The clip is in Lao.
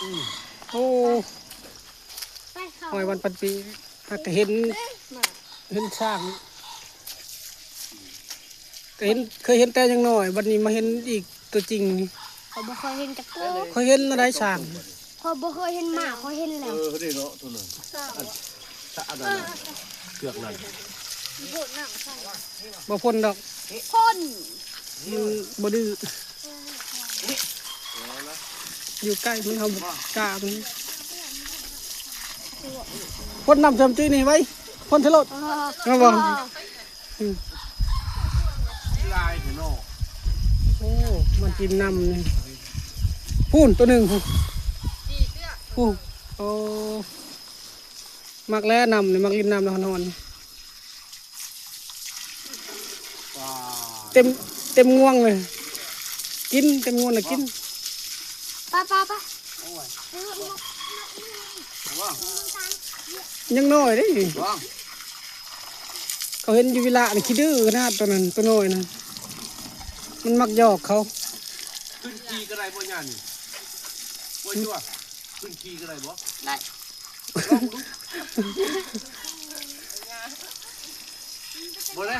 ໂອ້ ໄປເຂົ້າ ຫ້ອຍວັນພັນປີ ຫາກກະເຫັນ ເຫັນຊ້າງ ກະເຫັນ ເຄີຍເຫັນແຕ່ຍັງນ້ອຍ ບັດນີ້ມາເຫັນອີກຕົວຈິງນີ້ ຂ້ອຍບໍ່ເຄີຍເຫັນຈັກໂຕ ຂ້ອຍເຫັນແນວໃດຊ້າງ ຂ້ອຍບໍ່ເຄີຍເຫັນໝາ ຂ້ອຍເຫັນແລ້ວ ເອີ ເດ້ເນາະ ໂຕນັ້ນ ອັນ ອັນນັ້ນນະ ເຊືອກນັ້ນ ບໍ່ພົ້ນດອກ ພົ້ນ ມັນບໍ່ດື້ ຢູ່ໃກ້ມັນ ເຮົາບໍ່ກ້າມັນ ພົ້ນນ້ຳເຊື່ອມຈີ່ນີ້ໄວ້ ພົ້ນເທື່ອໂລດ ເອົາບໍ່? ອືມ ຫຼາຍແທ້ເນາະ ໂອ້ ມັນກິນນ້ຳນີ້ ພຸ້ນ ໂຕໜຶ່ງ ພຸ້ນ ພຸ້ນ ໂອ້ ມັກແລ້ວນ້ຳນີ້ ມັກຫຼິ້ນນ້ຳນອນໆ ເຕັມ ເຕັມງວງເລີຍ ກິນ ເຕັມງວງນະກິນ ປະ ປະ ປະ ຍັງນ້ອຍເດ້ ເຂົາເຫັນຢູ່ວິລະນີ້ຂີ້ດື້ຂະໜາດ ໂຕນັ້ນ ໂຕນ້ອຍນັ້ນ ມັນມັກຫຍອກເຂົາ ຂຶ້ນຂີ່ກໍໄດ້ບໍ່ຍານີ້ ບໍ່ຊົ່ວ ຂຶ້ນຂີ່ກໍໄດ້ບໍ່? ໄດ້ ລອງດູ ບໍ່ໄດ້.